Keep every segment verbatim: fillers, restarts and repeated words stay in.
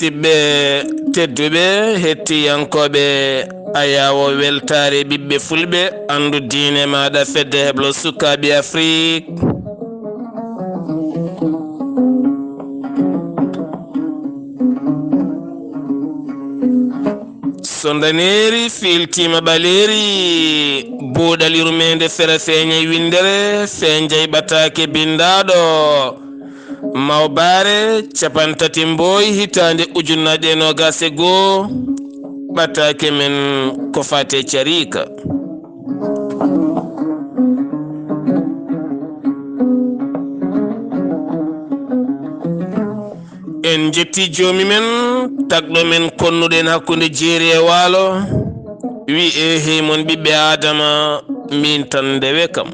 Artibɓe tedduɓe, hettiyankooɓe Ayaawo Weltaare Ɓiɓɓe Fulɓe, Anndu Diine Maaɗa, Fedde Heblo Sukaaɓe Afrik. So ndaneeri fiiltiima ɓaleeri, buuɗal yurmeende fera feeñay winndere, feenjay ɓataake binndaaɗo. Mawbaare, cappanɗe tati Mbooy, hitaande ujunnaje e noogaas e goo, ɓataake men ko faate cariika. En njetti Joomi men, tagɗo men konnuɗen hakkunde jeeri e waalo, wi: "Eehey mon ɓiɓɓe Aadama, miin tan ndewe kam."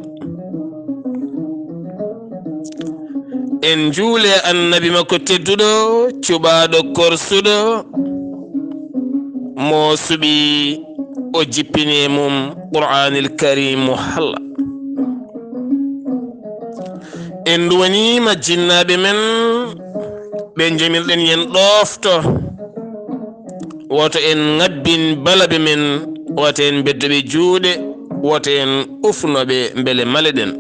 En njuule Annabi makko tedduɗo, cuɓaaɗo korsuɗo, mo suɓi, o jippini e mum Qur'aanil Kariim mo halla. En nduwaniima jinnaaɓe men, ɓe njamirɗen yen ɗoofto. Woto en ŋabbin balaɓe men, woto en beddo ɓe juuɗe, woto en ufno ɓe mbele maleɗen.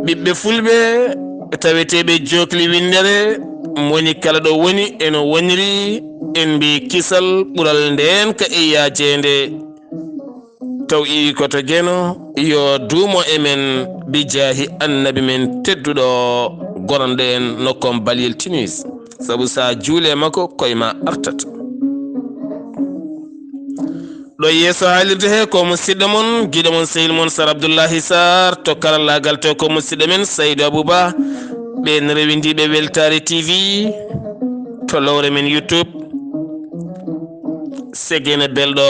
Ɓiɓɓe Fulɓe taweteeɓe jookli winndere, moni kala ɗo woni eno woniri, en mbi kisal ɓural ndeen ka e yaajeende. Taw iwi ko to Geno, yo duumo e men, bijaahi Annabi men tedduɗo, goronɗo en no kon Baliyel Tunis. Sabu sa juule makko, koye ma artat. Ɗo yeeso haalirde he ko musiɗɗo mon, giɗo mon, sehil mon, Sar Abdullahi Sar, to karallaagal to ko musiɗɗo men Saydu Abuba. Ɓeen rewindiiɓe Weltaare T V, to lowre men YouTube. Segene belɗo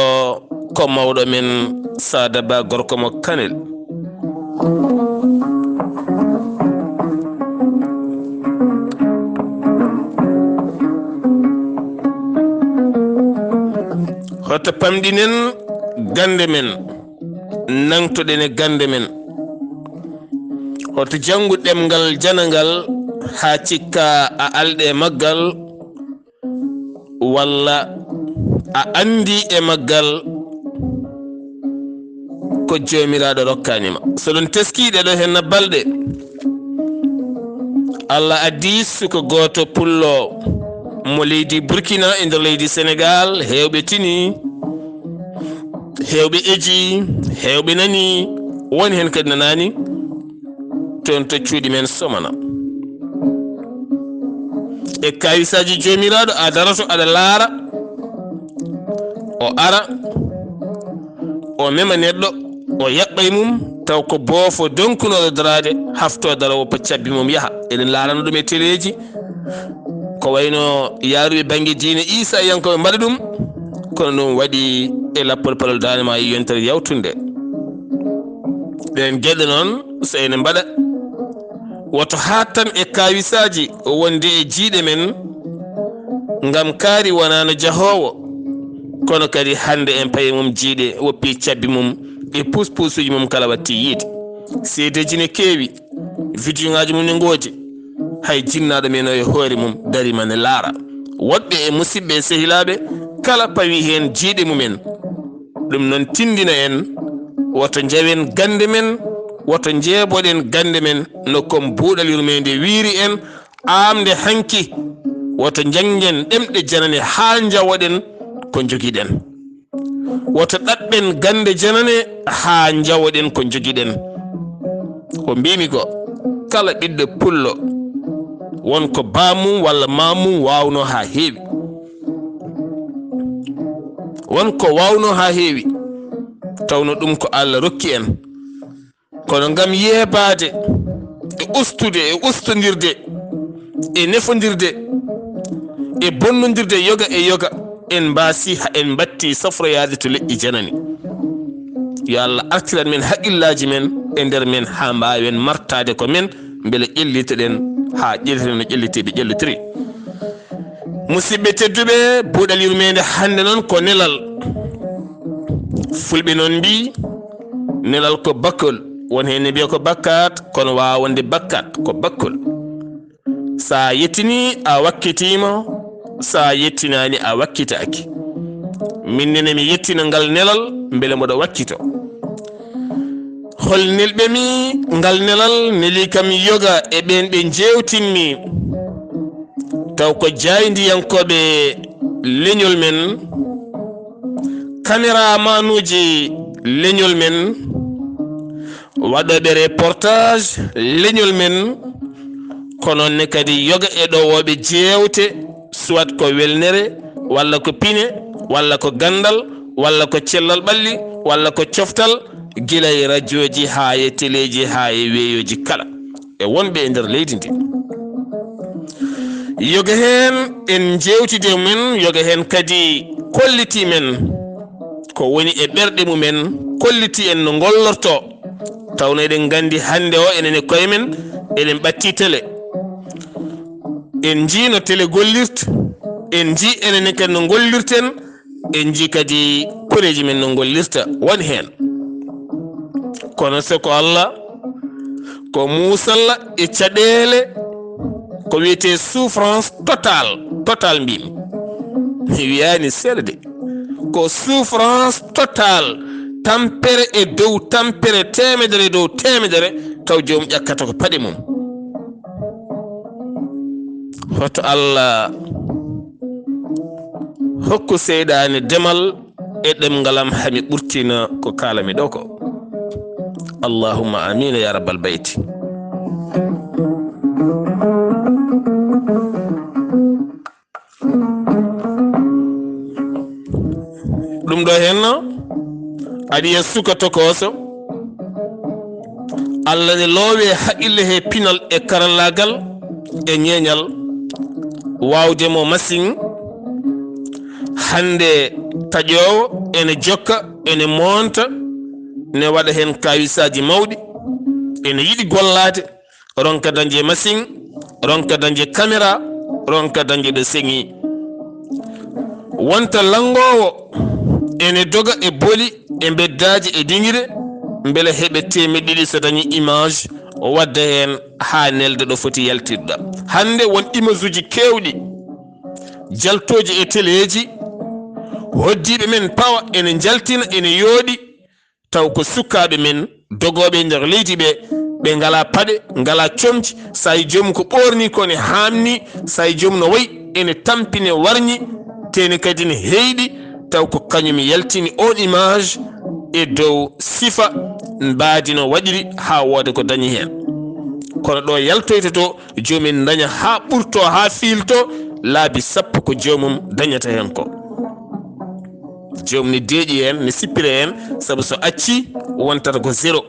ko mawɗo men Saada Ba gorko mo Kanel. Hoto pamɗinen gannde men, nangtoɗen e gannde men. Hoto janngu ɗemngal janangal haa cikka a alɗe e maggal, walla a anndi e maggal ko Joomiraaɗo rokkaani ma. So ɗum teskii ɗee ɗoo heen balɗe, Allah addi suka gooto pullo mo leydi Burkina e nder leydi Senegaal, heewɓe tini, heewɓe eji, heewɓe nani, won heen kadi nanaani. Toon to cuuɗi men somana. E kaawisaaji Joomiraaɗo, a daroto, aɗa laara. O ara, o mema neɗɗo, o yaɓɓa e mum, taw ko boofo donkunooɗo daraade, haftoo daroowo, cabbi mum yaha. Eɗen laarana ɗum e teleeji. Ko wayno yaaruɓe bannge diine Iisayankooɓe mbaɗa ɗum, kono ɗum waɗi e lappol palol daande ma e yontere yawtunde. Ɗeen geɗe noon, so ene mbaɗa, woto haat tan e kaawisaaji wonde e jiiɗe men, ngam kaari wonaano jahoowo, kono kadi hannde en payi mum jiiɗe, woppi cabbi mum e puuspuusuuji mum kala watti yiide. Seedeeji ne keewi, vidiyoŋaaji mum ne ngoodi. Hay jinnaaɗo men o e hoore mum dariima ne laara. Woɗɓe e musiɓɓe e sehilaaɓe kala pawi heen jiiɗe mumen. Ɗum noon tindina en, woto njawen gannde men, woto njeeboɗen gannde men no kon buuɗal yurmeende wiiri en, aamde hanki, woto njanngen ɗemɗe janane haa njawoɗen ko njogiɗen. Woto ɗaɓɓen gannde janane haa njawoɗen ko njogiɗen. Ko mbiimi ko, kala ɓiɗɗo pullo, won ko baamum walla maamum waawnoo haa heewi. Won ko waawnoo haa heewi, tawno ɗum ko Allah rokki en. Kono ngam yeebaade e ustude e ustondirde e nefondirde e bonnondirde yoga e yoga, en mbaasi haa en mbatti safroyaade to leƴƴi janani. Yo Allah artiran men haqqillaaji men e nder men haa mbaawen martaade ko men, mbele ƴellitoɗen haa ƴellitoɗen no ƴellitiiɓe ƴellitiri. Musiɓɓe tedduɓe, buuɗal yurmeende hannde noon ko nelal. Fulɓe noon mbii, nelal ko bakkol. Won heen ne mbiya ko bakkaat, kono waawaa wonde bakkaat, ko bakkol. So a yettinii, a wakkitiima. So a yettinaani, a wakkitaaki. Min nene mi yettina ngal nelal, mbele mboɗo wakkito. Hol nelɓe mi ngal nelal neli kam yoga e ɓeen ɓe njeewtinmi, taw ko jaayndiyankooɓe leñol men, kameramaanuuji leñol men, waɗooɓe reportage leñol men, ko noon ne kadi yoga e ɗowooɓe jeewte, soit ko welnere, walla ko pine, walla ko ganndal, walla ko cellal ɓalli, walla ko coftal, gila e rajooji haa e teleeji haa e weeyooji kala e wonɓe e nder leydi ndi. Yoga heen en njeewtidi e men, yoga heen kadi kolliti men ko woni e ɓerɗe mumen, kolliti en no ngollorto. Tawno eɗen nganndi hannde o enen e koye men eɗen ɓatti tele. En njii no tele gollirta, en njii enen kadi no ngollirten, en njii kadi koreeji men no ngollirta, won heen. Kono so ko Allah, ko muusalla e caɗeele, ko wiyetee souffrance totale, totale mbimi. Mi wiyaani seeɗa de. Ko souffrance totale, tampere e dow tampere, teemedere e dow teemedere, taw joomum ƴakkata ko paɗe mum. Hoto Allah hokku seyɗaane demal e ɗemngal am, hami ɓurtina ko kaalami ɗo ko. Allahumma amiina ya rabbal bayti. Ɗum ɗo henno aɗa yiya suka tokooso. Allah ne loowe haqqille he pinal e karallaagal e ñeeñal, waawde mo masiŋ. Hannde taƴoowo ene jokka, ene moonta, ne waɗa heen kaawisaaji mawɗi, ene yiɗi gollaade, ronka dañde masiŋ, ronka dañde kamera, ronka dañde ɗo seŋi. Wonta lanngoowo ene doga e boli e mbeddaaji e dingire, mbele heɓe teemeɗɗe ɗiɗi so dañi image, o wadda heen haa nelde ɗo foti yaltirde. Hannde won image uji keewɗi, jaltooji e teleeji, hoddiiɓe men pawa ene njaltina, ene yooɗi, taw ko sukaaɓe men dogooɓe e nder leydi ɓe, ɓe ngalaa paɗe, ngalaa comci, so a yii joomum ko ɓoorni ko ne haamni, so a yii joomum no wayi ene tampine warñi, tene kadi ne heyɗi, taw ko kañum yaltini oon image e dow sifa mbaadi no waɗiri haa wooda ko dañi heen. Kono ɗo yaltoyta to, joomum en daña haa ɓurto, haa fiilto, laabi sappo ko joomum dañata heen ko. Joom ne deeƴi heen, ne sippira heen, sabu so acci wontata ko zéro.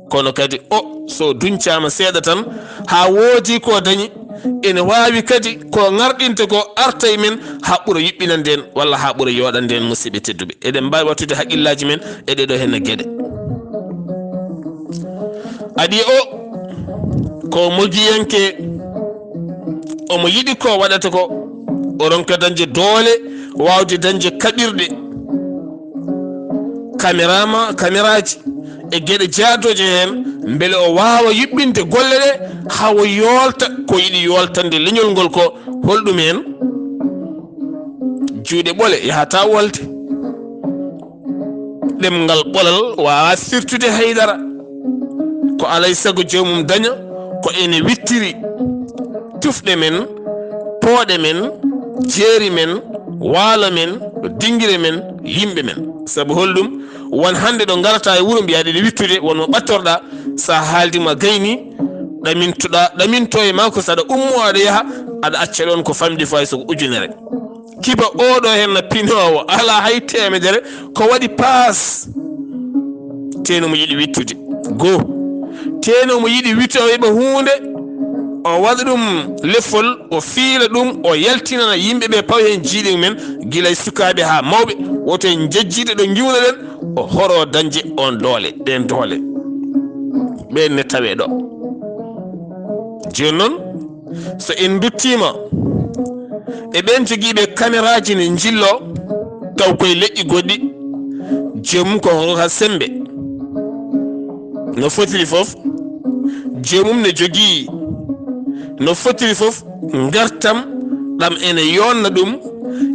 Kono kadi o, so duñcaama seeɗa tan, haa woodi ko dañi, ene waawi kadi ko ŋarɗinta ko arta e men haa ɓura yuɓɓinande en walla haa ɓura yooɗande en, musidɓe tedduɓe. Eɗen mbaawi wattude haqqillaaji men e ɗee ɗoo heen geɗe. Aɗi o, ko mogiyanke, omo yiɗi ko waɗata ko, o ronka dañde doole, waawde dañde kaɓirɗe, kamerama, kameraaji e geɗe jaadooje heen, mbele o waawa yuɓɓinde golle ɗe, haa o yoolta ko yiɗi yooltande leñol ngol ko. Holɗum heen? Juuɗe ɓole yahata wolde. Ɗemngal ɓolal waawaa firtude haydara. Ko alay sago joomum daña ko ene wittiri tufɗe men, pooɗe men, jeeri men, waalo men, dingire men, yimɓe men. Sabu holɗum? Won hannde ɗo ngarata e wuro mbiyaa ɗiɗi wittude, won mo ɓattorɗaa, so a haaldi ma gayni, ɗamintoɗaa, ɗaminto e maa ko so aɗa ummo aɗa yaha, aɗa acca ɗoon ko famɗi fo hay so ko ujunere. Kiba oɗo heen na pinoowo, alaa hay teemedere, ko waɗi paas. Teno mo yiɗi wittude. Go. Teno mo yiɗi witto, o heɓa huunde, o waɗa ɗum lefol, o fiila ɗum, o yaltinana yimɓe ɓe pawa heen jiiɗe men, gila e sukaaɓe haa mawɓe. Woto en njejjiɗo ɗo ngiwnoɗen, o horo dañde on doole, ɗeen doole. Ɓeen ne tawee ɗo. Jooni noon, so en nduttiima e ɓeen jogiiɓe kameraaji ne njillo, taw koye leƴƴi goɗɗi, joomum ko hoto haa semmbe. No fotiri fof, joomum ne jogii no fotiri fof, ngartam ɗam ene yoonna ɗum,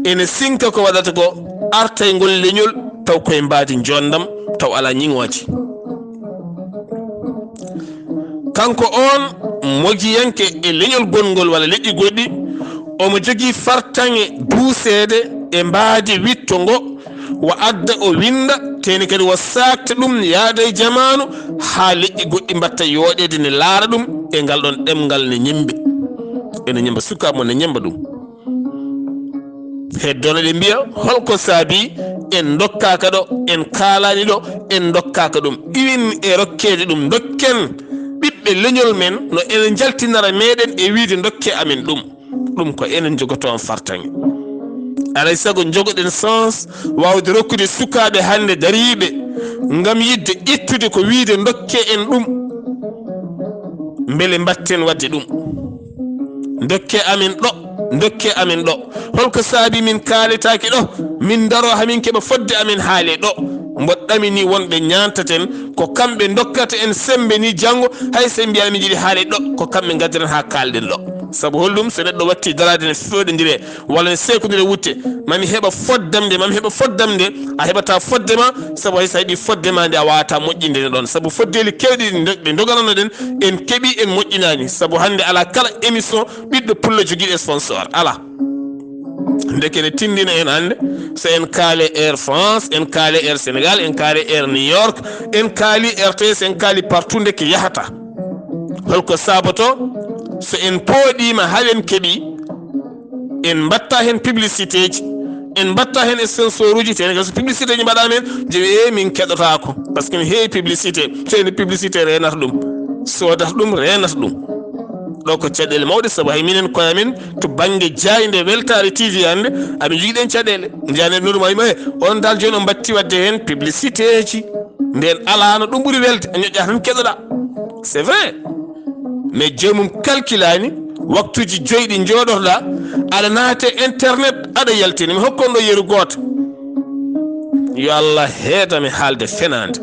ene sinka ko waɗata ko artay ngol leñol taw koye mbaadi njoonndam, taw alaa ñiŋooje. Kanko oon mogiyanke e leñol goɗngol walla leƴƴi goɗɗi, omo jogii fartaŋŋe duuseede e mbaadi witto ngo, wa adda o winnda, teeni kadi wa saakta ɗum yaada e jamaanu, haa leƴƴi goɗɗi mbatta yooɗeede ne laara ɗum e ngal ɗoon ɗemngal ne ñemmbe. Ene ñemmba sukaaɓe mo ne ñemmba ɗum. Heddono ɗe mbiya, holko saabi en ndokkaaka ɗo, en kaalaani ɗo, en ndokkaaka ɗum. Iwin e rokkeede ɗum, ndokken ɓiɓɓe leñol men no ene njaltinara meɗen e wiide ndokke amen ɗum. Ɗum ko enen njogotoo fartaŋŋe. Alay sago njogoɗen sens waawde rokkude sukaaɓe hannde dariiɓe ngam yiɗde ittude ko wiide ndokke en ɗum. Mbele mbatten waɗde ɗum. Ndokke amen ɗo, ndokke amen ɗo. Holko saabi min kaaletaake ɗo? Min ndaroo haa min keɓa fodde amen haale ɗo. Mboɗo ɗamini wonɓe ñaantaten, ko kamɓe ndokkata en semmbe ni janngo, hay so en mbiyaani min njiɗi haale ɗo, ko kamɓe ngaddiran haa kaalɗen ɗo. Sabu holɗum? So neɗɗo watti daraade ne fewɗondire, walla ne seekondire wutte, ma mi heɓa foddam nde, ma mi heɓa foddam nde, a heɓataa fodde ma, sabu hay so a heɓii fodde ma nde, a waawataa moƴƴinde nde ɗoon. Sabu foddeeli keewɗi ɗi ndo-, ɗi ndoganano ɗen, en keɓii, en moƴƴinaani. Sabu hannde alaa kala émission ɓiɗɗo pullo jogiiɗo sponsor. Alaa. Ndeke ne tinndina en hannde, so en kaale Air France, en kaale Air Sénégal, en kaale Air New York, en kaali R T S, en kaali partout, ndeke yahata. Holko saabotoo? So en pooɗiima haa en keɓii, en mbatta heen publicité ji, en mbatta heen sponsor uji, tene kadi so publicité ji mbaɗaama heen, jewi, "E, min keɗotaako, parce que mi heewi publicité." Tene publicité reenata ɗum, soodata ɗum, reenata ɗum. Ɗo ko caɗeele mawɗe, sabu hay minen koye amen to bannge jaaynde weltaare T V hannde, amin njogii ɗeen caɗeele. Njiyaa neɗɗo noddu ma, wiya ma, "E, on dal jooni on mbatti waɗde heen publicité ji." Ndeen alaa no ɗum ɓuri welde, a ñoƴƴaa tan keɗoɗaa. C'est vrai. Mais joomum kalkilaani waktuuji joyi ɗi njooɗotoɗaa, aɗa naata e internet, aɗa yaltina. Mi hokka on ɗo yeru gooto. Yo Allah heedam e haalde fenaande.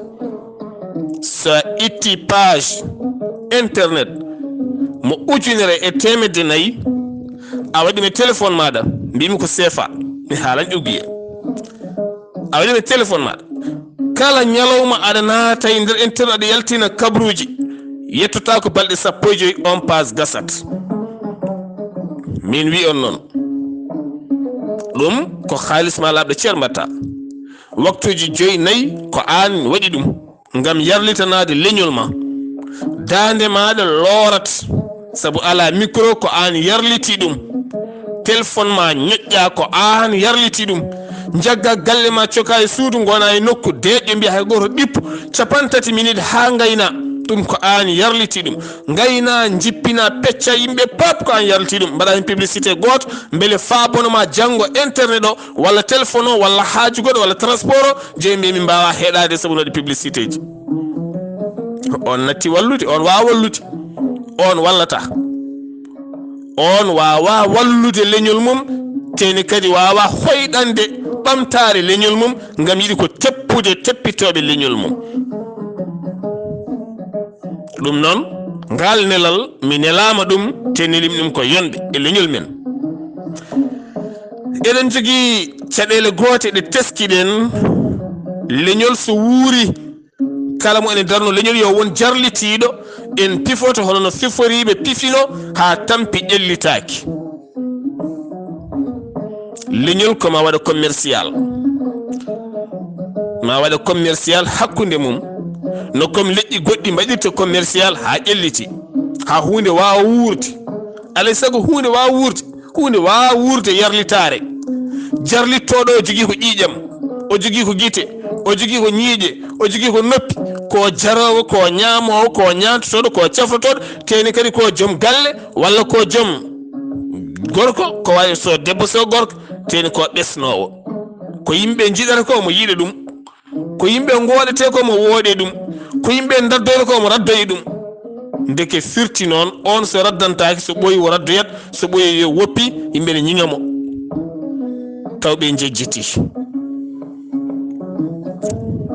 So a itti page internet mo ujunere e teemedde nayi, a waɗi ɗum e téléphone maaɗa, mbiymi ko C F A, mi haalan ugiye. A waɗi ɗum e téléphone maaɗa. Kala ñalawma aɗa naata e nder internet, aɗa yaltina kabaruuji, yettotaako balɗe sappo e joy, on page gasat. Min wi on noon, ɗum ko haalis ma laaɓɗo ceer mbatta. Waktuuji joy, nayi ko aan waɗi ɗum ngam yarlitanaade leñol ma. Daande maaɗa loorat, sabu alaa micro, ko aan yarliti ɗum. Téléphone ma ñoƴƴa, ko aan yarliti ɗum. Njagga galle ma, coka e suudu, ngona e nokku deeƴƴo, mbiya hay gooto ɓippo, capantati minute haa ngayna. Ɗum ko aan yarliti ɗum. Ngayna, njippina, pecca yimɓe, pap ko aan yarliti ɗum. Mbaɗa heen publicité gooto, mbele faabono ma janngo internet o, walla téléphone o, walla haaju goɗɗo, walla transport o, jeyi mbiya min mbaawa heɗaade sabu no waɗi publicité ji. On natti wallude, on waawa wallude, on wallata. On waawa wallude leñol mum, teni kadi waawa hoyɗande ɓamtaare leñol mum, ngam yiɗi ko teppude teppitooɓe leñol mum. Ɗum noon, ngaal nelal mi nelaama ɗum, te nelim ɗum ko yonde e leñol men. Eɗen jogii caɗeele goote ɗe teskiɗen. Leñol so wuuri, kala mo ene darno leñol yo won jarlitiiɗo, en pifoto hono no fiforiiɓe pifino haa tampi ƴellitaaki. Leñol ko ma waɗa commercial. Ma waɗa commercial hakkunde mum. No comme leƴƴi goɗɗi mbaɗirta commercial haa ƴelliti. Haa huunde waawa wuurde. Alay sago huunde waawa wuurde. Huunde waawa wuurde yarlitaare. Jarlittooɗo o jogii ko ƴiiƴam. O jogii ko gite. O jogii ko ñiiƴe. O jogii ko noppi. Ko jaroowo, ko ñaamoowo, ko ñaantotooɗo, ko cafrotooɗo. Teeni kadi ko joom galle, walla ko joom gorko, ko wayi so debbo so gorko, teeni ko ɓesnoowo. Ko yimɓe njiɗata ko, omo yiɗa ɗum. Ko yimɓe ngoɗete ko, omo wooɗe ɗum. Ko yimɓe ndaddoyta ko, omo raddoya ɗum. Ndeke firti noon, on so raddantaake, so ɓooyi o raddoyat, so ɓooyi yo woppi, yimɓe ne ñiŋa mo. Taw ɓe njejjiti.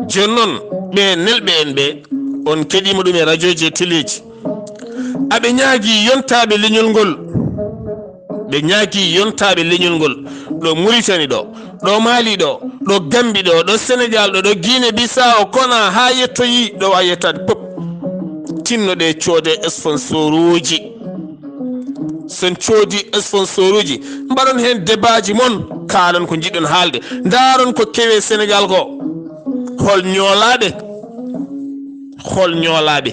Jooni noon, ɓe nelɓe en ɓe, on keɗiima ɗum e rajooji e teleeji. Aɓe ñaagii yontaaɓe leñol ngol. Ɓe ñaagii yontaaɓe leñol ngol. Ɗo Muritani ɗo, ɗo Maali ɗo, ɗo Gambi ɗo, ɗo Senegaal ɗo, ɗo Guinée Bissau, Kona, haa yettoyii ɗo waawi yettaade pop. Tinno ɗe coode sponsoruuji. So on coodi sponsoruuji, mbaɗon heen debaaji mon, kaalon ko njiɗɗon haalde. Ndaaron ko kewi e Senegaal ko. Hol ñoolaaɓe? Hol ñoolaaɓe?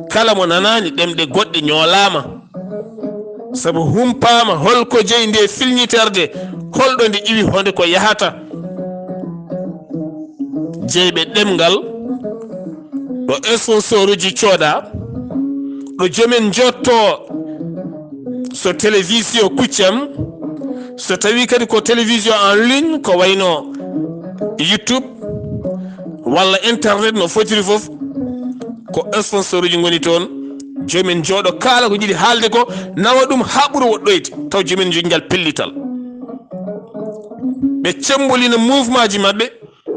Kala mo nanaani ɗemɗe goɗɗe ñoolaama. Sabu humpaama hol ko jeyi nde filñiterde, hol ɗo nde iwi, honde ko yahata. Jeyɓe ɗemngal, ɗo sponsoruuji cooda, ɗo joomen njotto, so télévision Kuccam, so tawi kadi ko télévision en ligne, ko wayno YouTube walla internet no fotiri fof, ko sponsoruuji ngoni toon. Joomen njooɗo kaala ko njiɗi haalde ko, nawa ɗum haa ɓura woɗɗoyde, taw joomen njogii ngal pellital. Ɓe cemmbolina mouvement ji maɓɓe,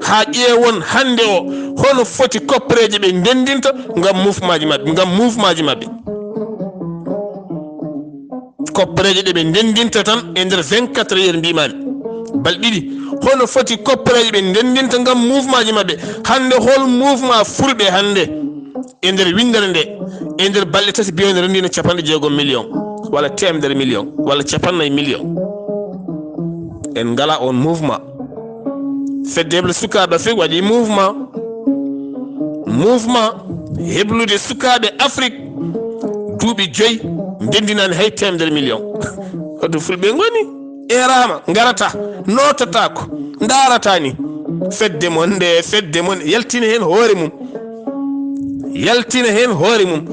haa ƴeewon hannde o, hono foti koppereeje ɓe ndenndinta ngam mouvement ji maɓɓe, ngam mouvement ji maɓɓe. Koppereeje ɗe ɓe ndenndinta tan e nder vingt-quatre heures, mbiimaami, balɗe ɗiɗi. Hono foti koppereeje ɓe ndenndinta ngam mouvement ji maɓɓe? Hannde, hol mouvement fulɓe hannde e nder winndere nde, e nder balɗe tati, biyo nde renndino capanɗe jeegom million, walla teemedere million, walla capannayyi million? En ngalaa oon mouvement. Fedde Heblo Sukaaɓe Afrik waɗi mouvement. Mouvement heblude sukaaɓe Afrik duuɓi joyi, ndenndinaani hay teemedere million. Hoto fulɓe ngoni? Eeraama, ngarata, nootataako, ndaarata ni. Fedde mon nde, fedde mon, yaltina heen hoore mum. Yaltina heen hoore mum.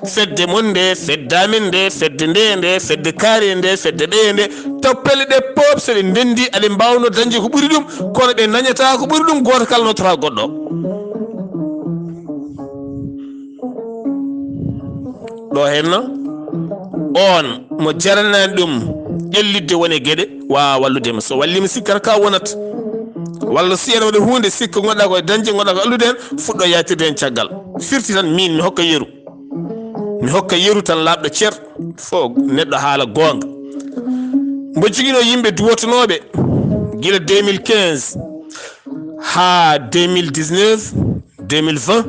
Fedde mon nde, fedde amen nde, fedde nde nde, fedde kaari nde, fedde ɗeye nde. Taw pelle ɗe pop, so ɗe ndenndi, aɗe mbaawno dañde ko ɓuri ɗum, kono ɓe nañataa ko ɓuri ɗum, gooto kala nootata goɗɗo. Ɗo henna, oon mo jaranaani ɗum ƴellitde won e geɗe, waawa wallude mo. So walliima, sikkata ka wonat. Walla si ene waɗa huunde, sikka ngoɗɗa ko e dañde, ngoɗɗa ko allude heen, fuɗɗo yaatirde heen caggal. Firti tan, miin mi hokka yeru. Mi hokka yeru tan laaɓɗo cer. Fof neɗɗo haala goonga. Mbo joginoo yimɓe duwotonooɓe gila deux mille quinze haa deux mille dix-neuf, deux mille vingt.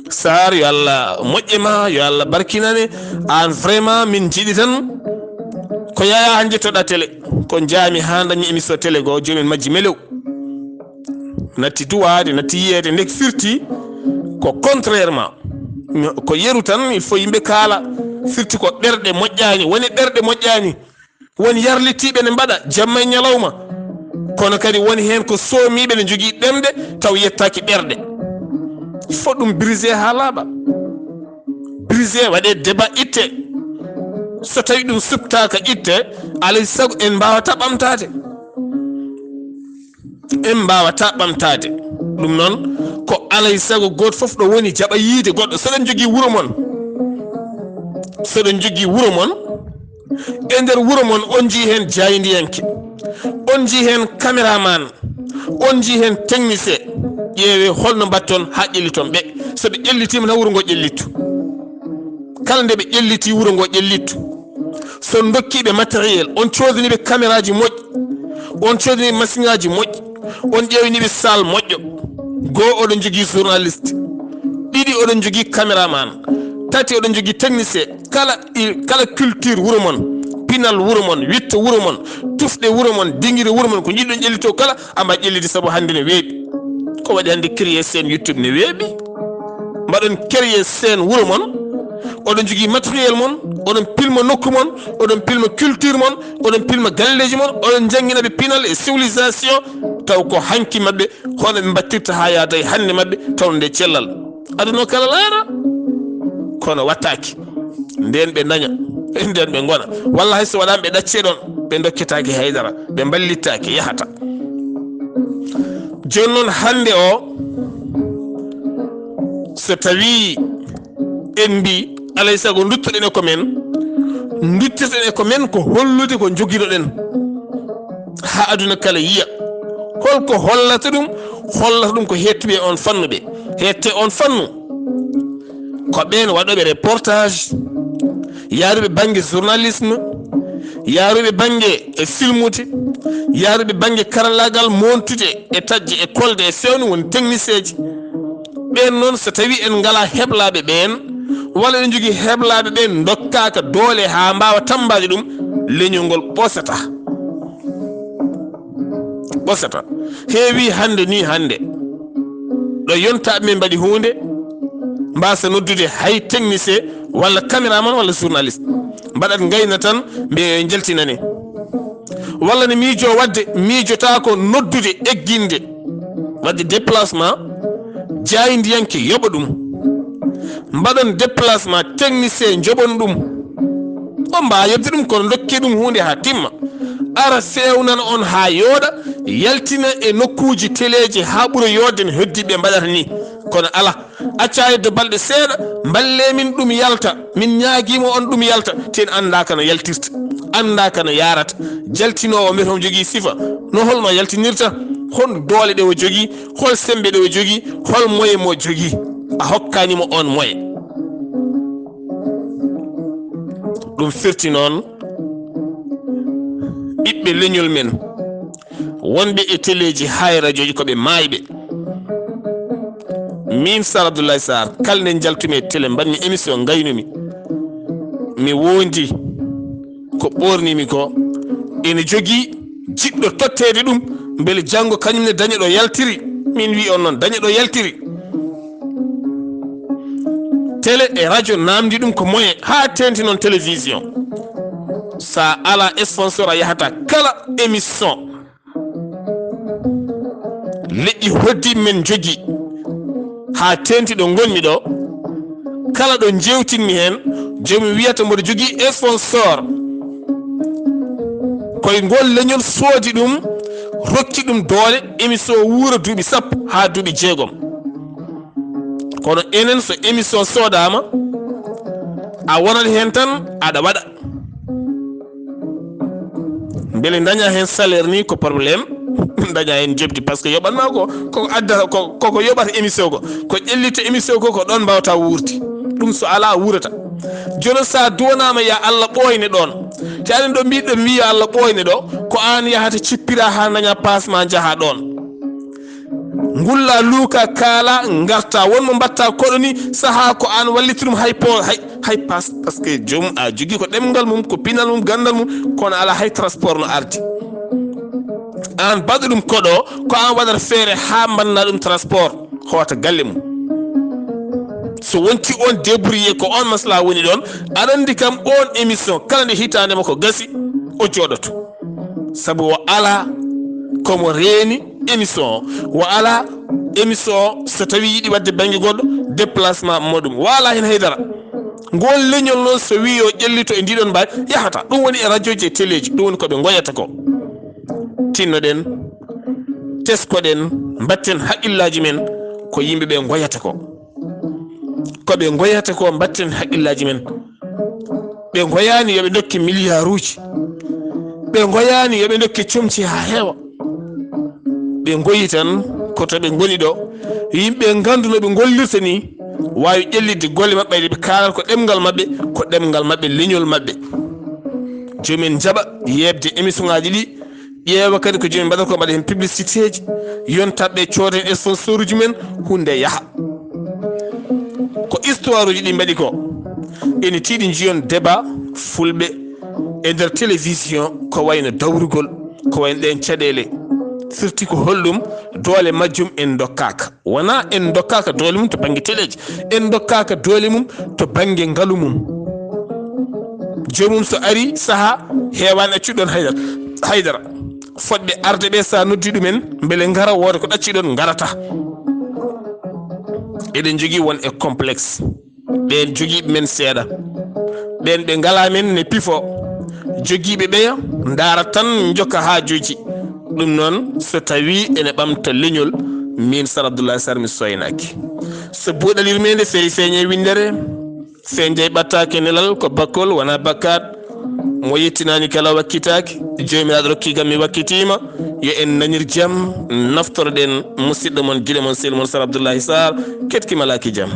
Saar, yo Allah moƴƴe ma, yo Allah barkinane. Aan vraiment min njiɗi tan ko Yaya han njettoɗa télé. Ko njaami haa dañmi émission télé goo, joomen majji melew. Natti duwaade, natti yiyeede, nde firti ko contrairement. Ko yeru tan, il faut yimɓe kaala. Firti ko ɓerɗe moƴƴaani, woni ɓerɗe moƴƴaani. Won yarlitiiɓe ne mbaɗa jamma e ñalawma. Kono kadi woni heen ko soomiiɓe ne njogii ɗemɗe taw yettaaki ɓerɗe. Il faut ɗum brisé haa laaɓa. Brisé, waɗee débat, itte. So tawi ɗum suɓtaaka itte, alay sago en mbaawata ɓamtaade. En mbaawata ɓamtaade. Ɗum noon, ko alay sago gooto fof ɗo woni jaɓa yiide goɗɗo. So ɗon njogii wuro mon, so ɗon njogii wuro mon, e nder wuro mon, on njii heen jaayndiyanke, on njii heen caméraman, on njii heen technicien. Ƴeewee holno mbaɗton haa ƴelliton ɓe. So ɓe ƴellitiima, na wuro ngo ƴellittu. Kala nde ɓe ƴelliti, wuro ngo ƴellittu. So on ndokkii ɓe matériel, on coodanii ɓe caméraji moƴƴi, on coodanii ɓe masiŋaaji moƴƴi, on ƴeewnii ɓe salle moƴƴo. Goo, oɗon njogii journaliste. Ɗiɗi, oɗon njogii caméraman. Tati, oɗon njogii technicien. Kala i-, kala culture wuro mon, pinal wuro mon, witto wuro mon, tufɗe wuro mon, dingire wuro mon, ko njiɗɗon ƴellito kala, a mbaɗa ƴelliti, sabu hannde ne weeɓi. Ko waɗi hannde créer chaîne YouTube ne weeɓi. Mbaɗon créer chaîne wuro mon, oɗon njogii matériel mon, oɗon pilma nokku mon, oɗon pilma culture mon, oɗon pilma galleeji mon, oɗon njanngina ɓe pinal e civilisation, taw ko hanki maɓɓe, hono ɓe mbattirta haa yaada e hannde maɓɓe, taw nde cellal. Aduna o kala laara, kono wattaaki. Ndeen ɓe ndaña, ndeen ɓe ngona. Walla hay so waɗaama ɓe ɗaccee ɗoon, ɓe ndokketaake haydara, ɓe mballittaake, yahata. Jooni noon hannde o, so tawii en mbii, alay sago nduttoɗen e ko men, nduttoɗen e ko men ko hollude ko njoginoɗen. Haa aduna kala yiya. Holko hollata ɗum? Hollata ɗum ko heettuɓe on fannu ɓe. Heette on fannu. Ko ɓeen waɗooɓe reportage, yaaruɓe bannge journalisme, yaaruɓe bannge e filmude, yaaruɓe bannge karallaagal montude e taƴde e kolde e feewde, woni technicien ji. Ɓeen noon, so tawii en ngalaa heblaaɓe ɓeen, walla eɗen njogii heblaaɓe ɓeen ndokkaaka doole haa mbaawa tammbaade ɗum, leñol ngol ɓosata. Ɓosata. Heewi hannde nii hannde. Ɗo yontaaɓe men mbaɗi huunde, mbaasa noddude hay technicien walla caméraman walla journaliste. Mbaɗat ngayna tan, mbiya yo njaltinane. Walla ne miijoo waɗde, miijotaako noddude, egginde, waɗde déplacement, jaayndiyanke yoɓa ɗum. Mbaɗon déplacement, technicien njoɓon ɗum. On mbaawa yoɓde ɗum, kono ndokkee ɗum huunde haa timma. Ara feewnana on haa yooɗa, yaltina e nokkuuji teleeji haa ɓura yooɗde no heddiiɓe mbaɗata nii. Kono alaa, accaa hedde balɗe seeɗa, mballee min ɗum yalta. Min ñaagiima on ɗum yalta, te en anndaaka no yaltirta, anndaaka no yaarata. Jaltinoowo mbiyata omo jogii sifa, no holno yaltinirta? Hol doole ɗe o jogii? Hol semmbe ɗe o jogii? Hol moyen mo jogii? A hokkaani mo on moyen. Ɗum firti noon ɓiɓɓe leñol men wonɓe e teleeji haa e rajooji ko ɓe maayɓe. Miin Sar Abdoulaye Sarr, kala nde njaltumi e télé, mbaɗmi émission, ngaynumi, mi wondi ko ɓoornimi ko, ene jogii jiɗɗo totteede ɗum, mbele janngo kañum ne daña ɗo yaltiri. Min wi on noon, daña ɗo yaltiri. Télé e radio naamndi ɗum ko moyen, haa teenti noon télévision. Sa alaa sponsor, a yahata kala émission. Leƴƴi hoddiiɓe men njogii, haa teenti ɗo ngonmi ɗo, kala ɗo njeewtinmi heen, joomum wiyata mboɗo jogii sponsor. Koye ngol leñol soodi ɗum, rokki ɗum doole, émission wuura duuɓi sappo haa duuɓi jeegom. Kono enen, so émission soodaama, a wonat heen tan, aɗa waɗa. Mbele daña heen salaire ni ko problème, daña heen jobdi, parce que yoɓan ma ko, ko addata ko, koko yoɓata émission ko, ko ƴellita émission ko, ko ɗon mbawta wuurti. Ɗum so alaa, wuurata. Jooni sa duwanaama, ya Allah ɓooyne ɗoon. Te aɗen ɗo mbiɗo mbi ya Allah ɓooyne ɗo, ko aan yahata cippira haa daña paas ma, njaha ɗoon. Ngulla, luuka, kaala, ngarta. Won mo mbatta koɗo ni, saha ko aan walliti ɗum, hay po-, hay, hay pas-, parce que joom a jogi ko ɗemngal mum, ko pinal mum, ganndal mum, kono alaa hay transport no ardi. Aan mbaɗa ɗum koɗo, ko aan waɗata feere haa mbanna ɗum transport, hoota galle mum. So wonti on débrouillé, ko on masla woni ɗoon, aɗa anndi kam on émission, kala nde hitaande makko gasi, o jooɗoto. Sabu o alaa ko mo reeni émission o. O alaa émission o, so tawi yiɗi waɗde bannge goɗɗo, déplacement mo ɗum. O alaa heen haydara. Ngol leñol noon, so wii yo ƴellito e ndiɗon mbaadi, yahata. Ɗum woni e radio ji e télé ji. Ɗum woni ko ɓe ngoyata ko. Tinnoɗen, teskoɗen, mbatten haqqillaaji men ko yimɓe ɓe ngoyata ko. Ko ɓe ngoyata ko, mbatten haqqillaaji men. Ɓe ngoyaani yo ɓe ndokke miliyaaruuji. Ɓe ngoyaani yo ɓe ndokke comci haa heewa. Ɓe ngoyi tan ko to ɓe ngoni ɗo, yimɓe nganndu no ɓe ngollirta ni, waawi ƴellitde golle maɓɓe, ɗe ɓe kaalata ko ɗemngal maɓɓe, ko ɗemngal maɓɓe, leñol maɓɓe. Jooni min njaɓa yeeɓde émission ŋaaji ɗi, ƴeewa kadi ko jooni mbaɗata ko, mbaɗa heen publicité ji, yontaɓe cooden sponsor uji men, huunde yaha. Ko histoire uji ɗi mbaɗi ko, ene tiiɗi njiyon débat fulɓe e nder télévision, ko wayno dawrugol, ko wayno ɗeen caɗeele. Firti ko holɗum? Doole majjum en ndokkaaka. Wonaa en ndokkaaka doole mum to bannge teleeji, en ndokkaaka doole mum to bannge ngalu mum. Joomum so ari saha heewaani accuɗon haydara, haydara. Fodɓe arde ɓe, sa noddi ɗumen, mbele ngara, wooda ko ɗacciɗon, ngarata. Eɗen njogii won e complexe. Ɓeen jogiiɓe men seeɗa. Ɓeen ɓe ngalaa men ne pifo. Jogiiɓe ɓeya ndaara tan, njokka haajuuji. Ɗum noon, so tawii ene ɓamta leñol, miin Sar Abdoulaye Sarr mi soynaaki. So buuɗal yurmeende feewi feeñe winndere, feeñde ɓattaake nelal ko bakkol, wonaa bakkaat. Mo yettinaani kala wakkitaaki. Joomiraaɗo rokki kam mi wakkitiima. Yo en nanir jam, naftoroɗen musidɗo mon, giɗo mon, sehil mon Sar Abdoulaye Sarr. Keɗki malaaki jam.